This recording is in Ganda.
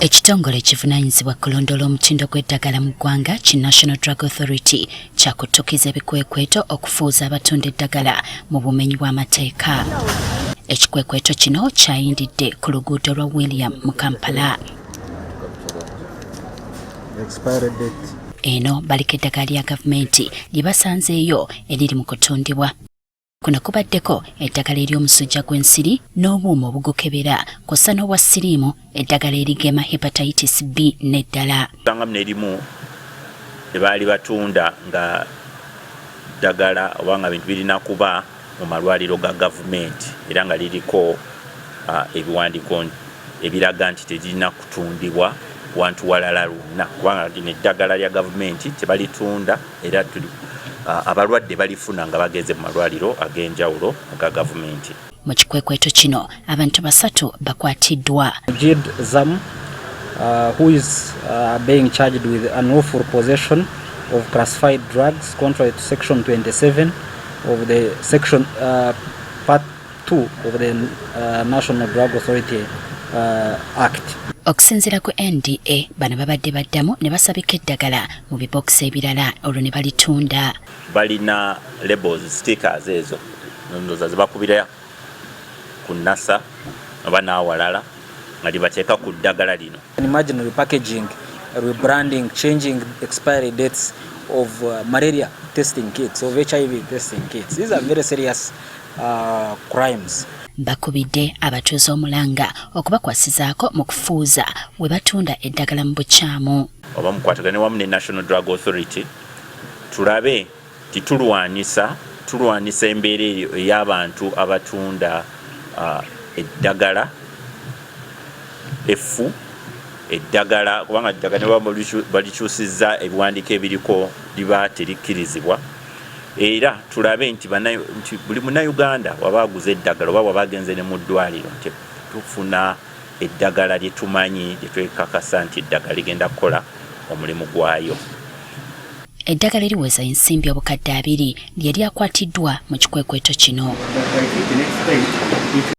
Ekitongole ekivunaanyizibwa kulondoola omutindo gw'eddagala mu ggwanga ki National Drug Authority kyakuttukiza ebikwekweto okufuuza abatunda eddagala mu bumenyi bw'amateeka. Ekikwekweto kino kyayindidde ku luguudo lwa William mu Kampala. Eno baliko eddagala lya gavumenti lye basanzeeyo eriri mu kutundibwa. Kuno kubaddeko eddagala ery'omusujja gw'ensiri n'obuuma obugukebera kw'ossa n'obwa siriimu, eddagala erigema hepatitis B n'eddala. Sangamu n'erimu lye baali batunda nga ddagala oba nga bintu birina kuba mu malwaliro ga gavumenti, era nga liriko ebiwandiiko ebiraga nti teririna kutundibwa wantu walala lwonna, kubanga lino eddagala lya gavumenti tebalitunda, era abalwadde balifuna nga bagenze mu malwaliro ag'enjawulo aga gavumenti. Mu kikwekweto kino abantu basatu bakwatiddwa. Majid Zam, who is being charged with unlawful possession of classified drugs contrary to section 27 of the section part 2 of the National Drug Authority Act. Okusinziira ku NDA, bano babadde baddamu ne basabika eddagala mu bibokisi ebirala, olwo ne balitunda. Balina labels, stickers ezo ndowooza zebakubira ku NASA oba n'awalala nga libateeka ku ddagala lino. Imagine repackaging, rebranding, changing expiry dates of malaria testing kits, of HIV testing kits. These are very serious crimes. Bakubidde abatuuze omulanga okubakwasizaako mu kufuuza we batunda eddagala mu bukyamu. Oba mukwatagane wamu ne National Drug Authority, tulabe titulwanyisa tulwanyisa embeera eyo ey'abantu abatunda eddagala effu, eddagala, kubanga eddagala ne baba balikyusizza ebiwandiiko ebiriko liba terikkirizibwa. Era tulabe nti buli Munnayuganda waba aguze eddagala oba waba agenze ne mu ddwaliro, nti tufuna eddagala lye tumanyi, lye twekakasa nti eddagala ligenda kukola omulimu gwayo. Eddagala eriweza ensimbi 20,000 lye lyakwatiddwa mu kikwekweto kino.